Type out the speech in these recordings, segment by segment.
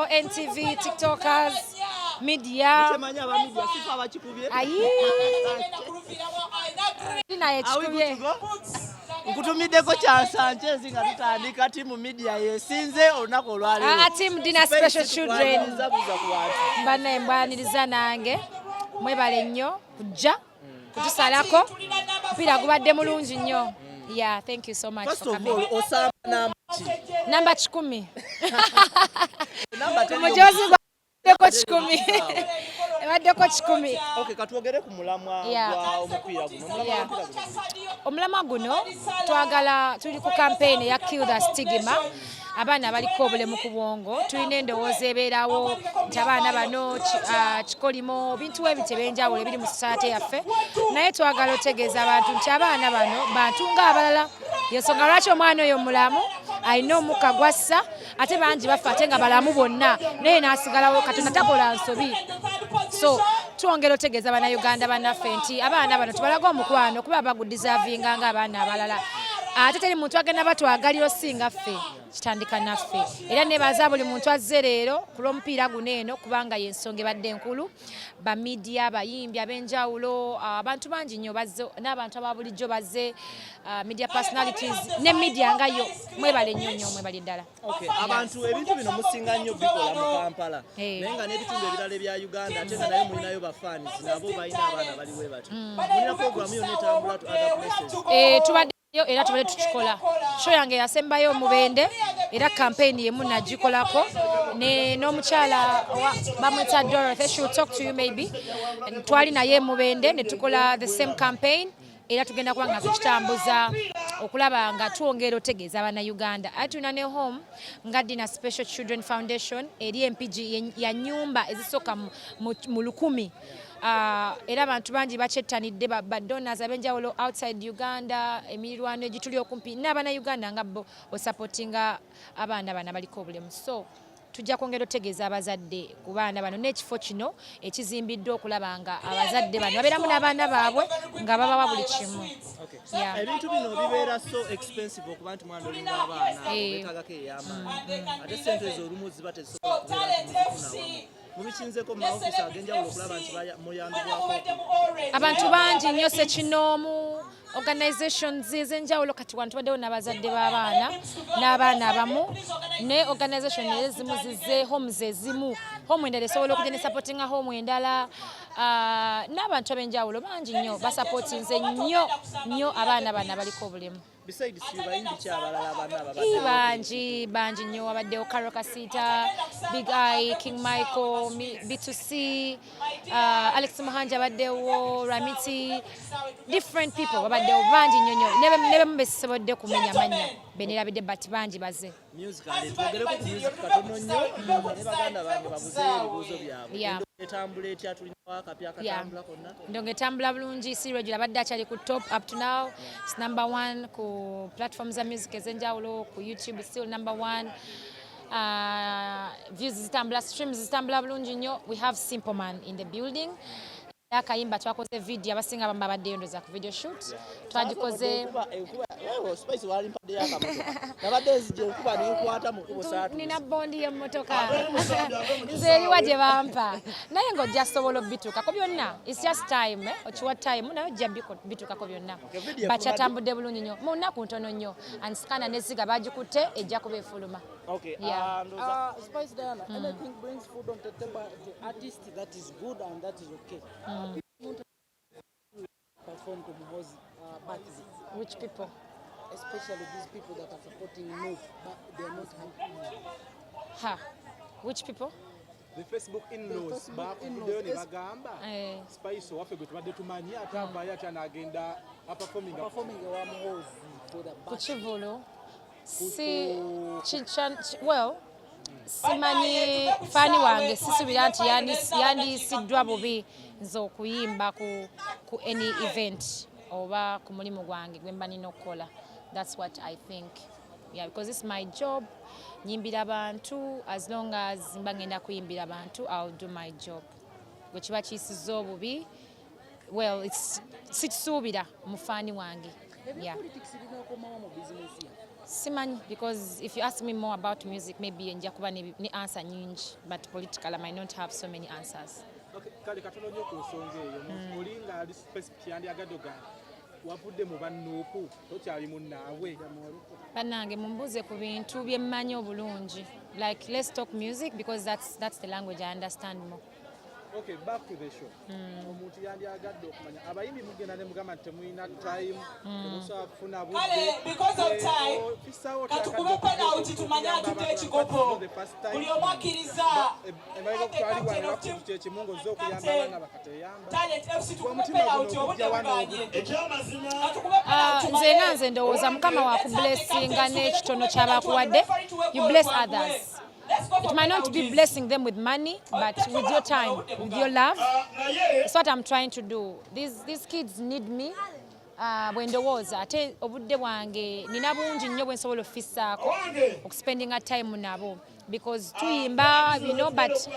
NTV, TikTokers, media. Kyemanyi aba media sifa abakikubye. Ayi, naye Are we kikubye. good to go? Nkutumiddeko kyansankyezi nga tutandika, team media yesinze olunaku olwaleero. Ah, team Dina Special Children. Buza ku bantu. Bannaye, mbwaniriza nange, mwebale nnyo kujja kutusalako. Mupiira gubadde mulungi nnyo. Yeah, thank you so much First for of coming. all, osamba namba ki? Namba 100. Namba teri. Mujozi gwaddeko 100, ebaddeko 100. Okay, katwogere ku mulamwa gwa omupiira guno. Omulamwa gw'omupiira guno. Omulamwa guno twagala, tuli ku campaign eya Kill the Stigma. Abaana abaliko obulemu ku bwongo, tulina endowooza ebeerawo nti abaana bano kikolimo, bintu ebiti ebyenjawulo ebiri mu society yaffe, naye twagala otegeeza abantu nti abaana bano bantu ng'abalala. Yensonga lwaki omwana oyo mulamu, alina omukka gwassa, ate bangi bafa ate nga balamu bonna, naye n'asigalawo. Katonda takola nsobi. So twongera otegeeza Bannayuganda bannaffe nti abaana bano tubalaga omukwano kuba bagudeservinga ng'abaana abalala, ate teri muntu agenda batwagalira osinga ffe. Kitandika naffe. Era nebaza buli muntu azze leero ku lw'omupiira guno eno, kubanga yensonga ebadde enkulu. Ba media, abayimbi ab'enjawulo, abantu bangi nnyo bazze, n'abantu aba bulijjo bazze, media personalities ne media nga yo. Mwebale nnyo nnyo, mwebale ddala. Okay, abantu ebintu bino musinga nnyo bikola mu Kampala, naye nga n'ebitundu ebirala ebya Uganda, ate nga nayo mulinayo bafaanizi, nabo balina abaana baliwe batyo. Mulina programu yonna etambula to other places? Eh, tubaddeyo era tubadde tukikola. Show yange yasembayo Mubende, era campaign yemu nagikolako n'omukyala bamwita Dorothy, she will talk to you maybe. Twali naye Mubende ne tukola the same campaign, era tugenda kuba nga tukitambuza okulaba nga twongera otegeeza Abannayuganda. Ate tulina ne home nga Dina Special Children Foundation eri Empigi, ya nyumba ezisooka mu 1000. Era abantu bangi bakyettanidde, ba donors ab'enjawulo outside Uganda, emirirwano egituli okumpi, n'Abannayuganda nga bo osupportinga abaana bano abaliko obulemu. So tujja kwongera otegeeza abazadde ku baana bano n'ekifo kino ekizimbiddwa okulaba nga abazadde bano babeeramu n'abaana baabwe nga babawa buli kimu. Yeah. Ebintu bino bibeera so expensive okuba nti mwana olinga abaana beetagako ey'amaanyi, ate sente ezo olumu ziba tezisobola kubeera nti muzifuna awamu. Mubikinzeko mu maofisi ag'enjawulo okulaba nti muyambibwako? Abantu bangi nnyo, sekinoomu, organizations ez'enjawulo. Kati wano tubaddewo n'abazadde b'abaana n'abaana abamu ne organization ezimu zize, homes ezimu, home endala esobola okujja ne supportinga home endala. N'abantu ab'enjawulo bangi nnyo basupportinze nnyo nnyo abaana bano abaliko obulemu. Besides you, bayimbi ki abalala bana Ii, ababadde? Bangi, bangi nnyo. Wabaddewo Karole Kasita, Big Eye, King Michael, B2C, Alex Muhangi abaddewo, Ramiti, different people babaddewo bangi nnyo nnyo. Ne bemu besisobodde kumenya mannya benerabidde, but bangi baze. Musically, twogereko ku music katono nnyo ne baganda bange babuzeeyo ebibuuzo byabwe. Etambula etya? Tulinawo akapya akatambula konna? Ndongo etambula bulungi. Si regular, abadde akyali ku top up to now. It's number one ku platform za music ez'enjawulo. Ku YouTube still number one. Views zitambula, streams zitambula bulungi nnyo. We have Simple Man in the building. Akayimba twakoze video, abasinga abamu babaddeyo ndoza ku video shoot twagikoze. Enkuba, Spice wali mpaddeyo akamotoka, nabadde nzija, enkuba nenkwata mu kkubo, saatu. Nina bondi y'emmotoka nze eriwa gye bampa, naye ng'ojja sobola obituukako byonna. It's just time, eh? Okiwa time naye ojja bituukako byonna. Okay, video Bakyatambudde bulungi nnyo mu nnaku ntono nnyo, and scanner neziga bagikutte, ejja kuba efuluma. Okay, Yeah. ndowooza Spice Diana, anything brings food on the table, the artist, that is good and that is okay. People want to perform to Muhozi birthday, Which people? Especially these people that are supporting Move, but they are not happy. Ha, which people? The Facebook in-laws. The Facebook Bakuvuddeyo ne in-laws. bagamba, Eh. Spice owaffe gwe tubadde tumanyi, ate avaayo atya n'agenda aperforminga Performing a Muhozi for the Ku birthday. kivulu si well, simanyi fan wange, sisuubira nti yandiyisiddwa bubi nze okuyimba ku any event oba ku mulimu gwange gwe mba nina okukola. That's what I think, yeah, because it's my job. Nyimbira bantu. As long as mba ngenda kuyimbira bantu, I'll do my job. Gwe kiba kiyisizza obubi, well, it's sikisuubira mu fan wange. Yeah. Politics binakomawo mu bizinesi yaffe? Simanyi, because if you ask me more about music, maybe nja kuba ne answer nyingi, but political I might not have so many answers. Okay, kale katono nnyo ku nsonga eyo. Oli ng'ali specific, yandyagadde ogamba wavudde mu bannuupu, tokyali munnaabwe? Bannange, mumbuuze ku bintu bye mmanyi obulungi. Like, let's talk music, because that's the language I understand more. Okay, back to the show. Omuntu yandyagadde okumanya, abayimbi mugenda ne mugamba nti temulina time, temusobola kufuna budde. Kale, because of time, Fisaawo. katukube penalty tumanye atudde ekikopo. Buli omu akkiriza. Emabega kutwali wano kyekimu ng'ozze okuyamba abaana bakateyamba. Talent FC, tukube Omutima guno penalty, obudde ogujja wano. buganye. Ekyamazima. Katukube Ah, penalty. nze nga nze ndowooza Mukama wakublessinga n'ekitono ky'abakuwadde, you bless others. It might not be blessing them with money, but with your time, with your love. Naye It's what I'm trying to do. These kids need me. Bwe ndowooza ate obudde bwange nina bungi nnyo bwe nsobola ofissaako Owange. okuspendinga time nabo, because tuyimba, but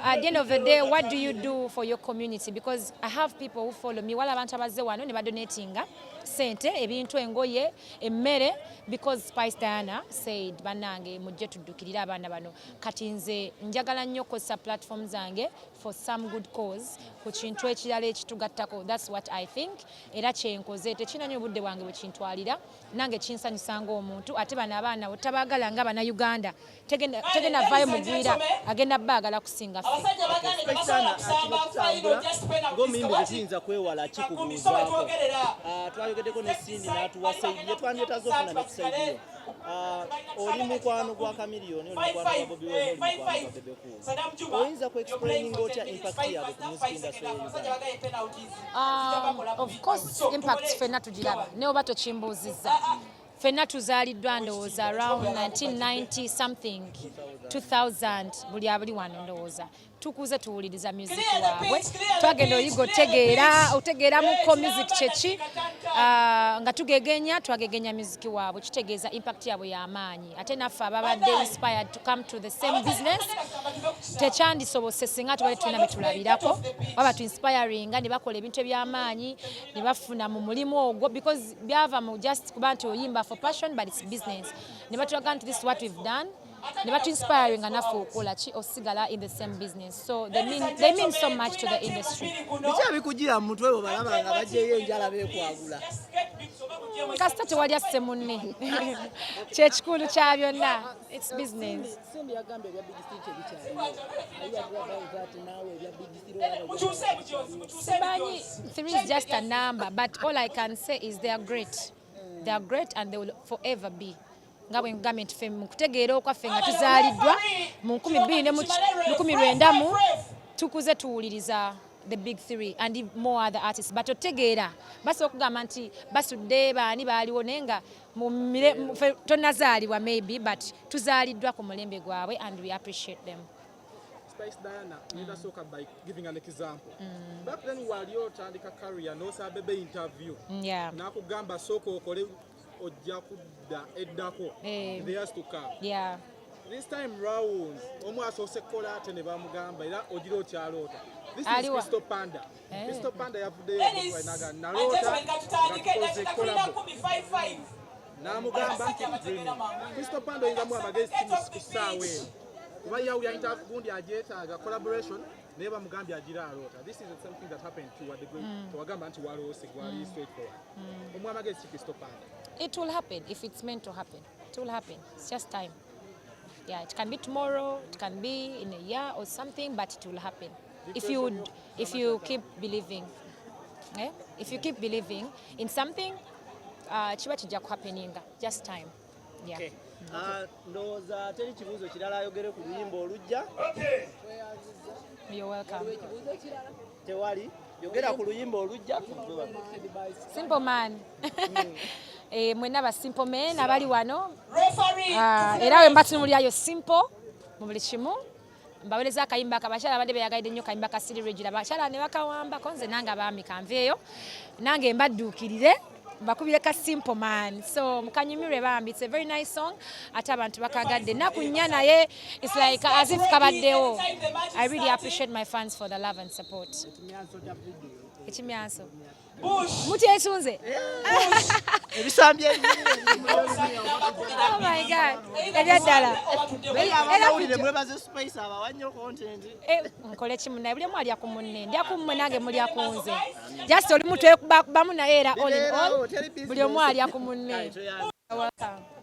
at the end of the day, what do you do for your community? Because I have people who follow me, wala abantu abazze wano ne badonatinga sente, ebintu, engoye, emmere, because Spice Diana said, "Bannange, mujje tuddukirire abaana bano." Kati nze njagala nnyo okukozesa platform zange for some good cause, ku kintu ekirala ekitugattako. That's what I think, era kyenkoze. Tekinanya obudde bwange bwe kintwalira, nange kinsanyusa ng'omuntu. Ate bano abaana otabaagala nga Bannayuganda, tegenda vaayo mugwira agenda baagala kusinga ffe. Abasajja bagambye tebasobola kusamba final, just penalties. Ng'omuyimbi tetuyinza kwewala kikubuuzaako. Twayogeddeko ne Cindy n'atuwa side ye, twandyetaaze ofuna ne ku side yo. Oli mukwano gwa Chameleone, oli mukwano gwa Bobi Wine, oli mukwano gwa Bebe Cool. Oyinza ku explaining otya impact yaabwe ku music industry ya Uganda? Of course, impact ffenna tugiraba, naye oba tokimbuuzizza, ffenna tuzaaliddwa ndowooza around 1990 something, 2000. Buli abuli wano ndowooza tukuze tuwuliriza music waabwe. Twagenda oyiga otegeera, otegeeramuko music kyeki. Nga tugegenya, twagegenya music waabwe. Kitegeeza impact yaabwe y'amaanyi. Ate naffe ababadde inspired to come to the same business, tekyandisobose singa tubadde tulina betulabirako baba tuinspiringa ne bakola ebintu ebyamaanyi ne bafuna mu mulimu ogwo, because byava mu just kuba nti oyimba for passion, but it's business, ne batulaga nti this is what we've done, ne batuinspiringa naffe okukola ki, osigala in the same business. So they mean so much to the industry. Biki ebikugira mu mutwe bwe balaba nga baggyeyo enjala beekwagula? Kasita tewali asse munne, kyekikulu kya byonna. It's business. Cindy yagambye ebya Big Three tebikyaliwo. Are you agree about that? Naawe ebya Big Three olaba? Mukyuse ebijoozi, mukyuse. Simanyi, three is just a number, but all I can say is they are great. They are great and they will forever be. Nga bwe nkugambye nti ffe mu kutegeera okwaffe nga tuzaaliddwa mu 2019 mu tukuze tuwuliriza the Big Three and more other artists, but otegeera basobola okugamba nti basudde baani baaliwo, naye nga ffe tonazaalibwa maybe, but tuzaaliddwa ku mulembe gwabwe and we appreciate them. Spice Diana, ngenda sooka by giving an example. Back then wali otandika career n'osaba Bebe interview. N'akugamba sooka okole, ojja kudda eddako. The years to come. This time round, omu asoose kukola ate ne bamugamba era ogira okyaloota. This is Aliwa? Crystal Panda. Eh. Crystal Panda yavuddeyo Ladies naga and naloota gentlemen, katutandike. nga tukoze Eddakiika tulina collabo. 10:55. N'amugamba Abasajja bategeera mangu. Crystal Panda oyinzamu amagezi ki ku ssaawa eno? Kuba yawulira interview gundi agyetaaga collaboration, naye bamugambye agira aloota. This is something that happened to the great. Tewagamba nti waloose, gwali straightforward. Omuwa amagezi ki Crystal Panda? It will happen if it's meant to happen. It will happen. It's just time. Yeah, it can be tomorrow, it can be in a year or something, but it will happen. If you keep believing. Eh? If you keep believing in something, kiba kijja kuhappeninga. Just time. Yeah. Okay. Ndowooza teri kibuuzo kirala, ayogere ku luyimba olujja. You're welcome. Tewali, yogera ku luyimba olujja tuve wano. Simple Man. Eh, mwenna ba simple men abali wano. Referee, Ah, era we mbatunulirayo simple mu buli kimu. Mbaweereza akayimba akabakyala abadde beyagalidde nnyo, kayimba ka Siri Regular, abakyala ne bakawambako. Nze nange abaami kanveeyo, nange mbadduukirire mbakubire ka Simple Man, so mukanyumirwe bambi. It's a very nice song, ate abantu bakagadde ennaku nnya, naye it's like as if kabaddewo. I really appreciate my fans for the love and support. Ekimyanso. Mutyesunze. Ebisambi. Oh my God, ebyaddala. Abamawulire mwebaze Spice abawa nnyo content. Eh, nkole ki munnaye? Buli omu alya ku munne. Ndya ku mmwe, nange mulya ku nze. Just oli mutwekubakubamu, naye era all in all Teri business. buli omu alya ku munne. Kale, toyanze. Welcome.